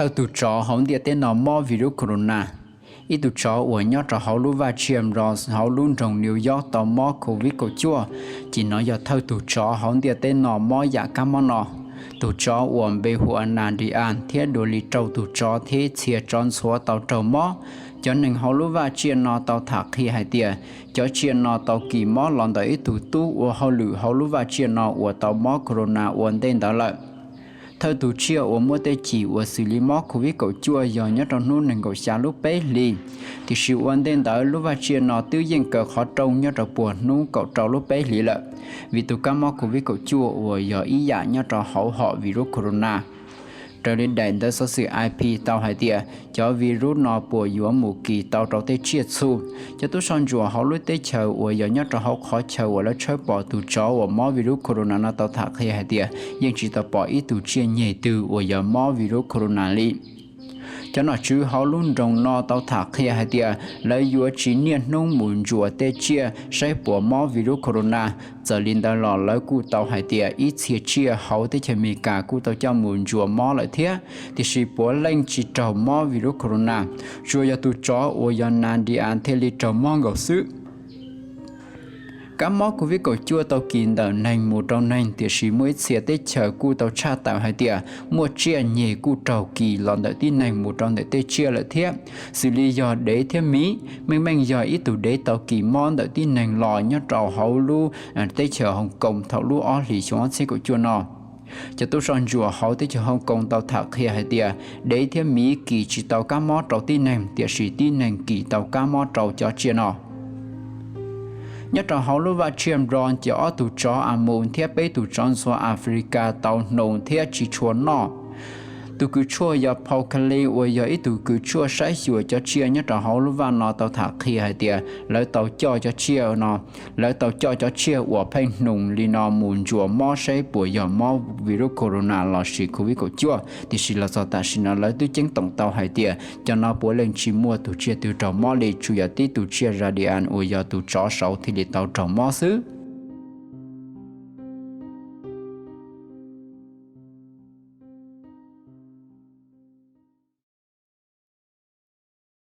Thawj tus tsov hauv ntiaj teb no mob virus corona. Ib tug tsov uas nyob rau hauv lub vaj tsiaj Bronx hauv lub nroog New York tau mob covid kaum cuaj. Ces no yog thawj tus tsov hauv ntiaj teb no mob yam kab mob no. Tus tsov uas npe hu ua Nadian thiab dua li rau tus tsov thiab txhia tsov ntxhuav tau raug mob. Cov neeg hauv lub vaj tsiaj no tau tham qhia hais tias, cov tsiaj no tau kis mob los ntawm ib tug tub ua hauj lwm hauv lub vaj tsiaj no uas tau mob corona ua ntej ntawd lawm. Thawj tus tsiaj uas muaj tej cim uas xws li mob covid kaum cuaj yog nyob rau hnub nees nkaum xya lub peb hlis, tiam sis ua ntej ntawd lub vaj tsiaj no twb yeej kaw qhov rooj nyob rau puag hnub kaum rau lub peb hlis lawm, vim tus kab mob covid kaum cuaj uas yog ib yam nyob rau hauv hom virus corona. Raws li daim ntawv xov xwm I P tau hais tias, cov virus no puas yuav mus kis tau rau tej tsiaj txhu. Cov tub soj ntsuam hauv lub teb chaws uas yog nyob rau hauv qhov chaw uas lawv tshawb pom tus tsov uas mob virus corona no tau tham qhia hais tias, yeej tsis tau pom ib tug tsiaj nyeg twg uas yog mob virus corona li. Cov nom tswv hauv lub nroog no tau tham qhia hais tias, lawv yuav tsis niaj hnub mus ntsuas tej tsiaj saib puas mob virus corona. Txawm li ntawd los lawv kuj tau hais tias ib txhia tsiaj hauv teb chaws Amelikas kuj tau coj mus ntsuas mob lawm thiab, tiam sis puav leej tsis raug mob virus corona. Tsuas yog tus tsov uas yog Nadian thiaj li raug mob nkaus xwb. Kab mob covid kaum cuaj tau kis ntawm neeg mus rau neeg, tiam sis muaj ib txhia teb chaws kuj tau tshaj tawm hais tias, muaj tsiaj nyeg kuj raug kis los ntawm tib neeg mus rau ntawm tej tsiaj lawm thiab, xws li yog dev thiab miv. Meej meej yog ib tug dev tau kis mob ntawm tib neeg los nyob rau hauv lub teb chaws Hong Kong thaum lub ob hlis xyoo ob txhiab kaum cuaj no. Cov tub soj ntsuam hauv teb chaws Hong Kong tau tham qhia hais tias, dev thiab miv kis tsis tau kab mob rau tib neeg, tiam sis tib neeg kis tau kab mob rau cov tsiaj no. Nyob rau hauv lub vaj tsiaj Bronx ces ob tug tsov a mus thiab peb tug tsov ntxhuav Africa tau hnoos thiab tsis tshua noj. Tus kws tshuaj yog Paul Kelly uas yog ib tug kws tshuaj saib xyuas cov tsiaj nyob rau hauv lub vaj no tau tham qhia hais tias, lawv tau coj cov tsiaj no, lawv tau coj cov tsiaj uas pheej hnoos li no mus ntsuas mob saib puas yog mob virus corona lossis covid kaum cuaj, tiam sis los txog tam sim no lawv twb ceeb toom tau hais tias, cov no puav leej tsis muaj tus tsiaj twg raug mob li, tsuas yog tib tus tsiaj Nadian uas yog tus tsov saud thiaj li tau raug mob xwb.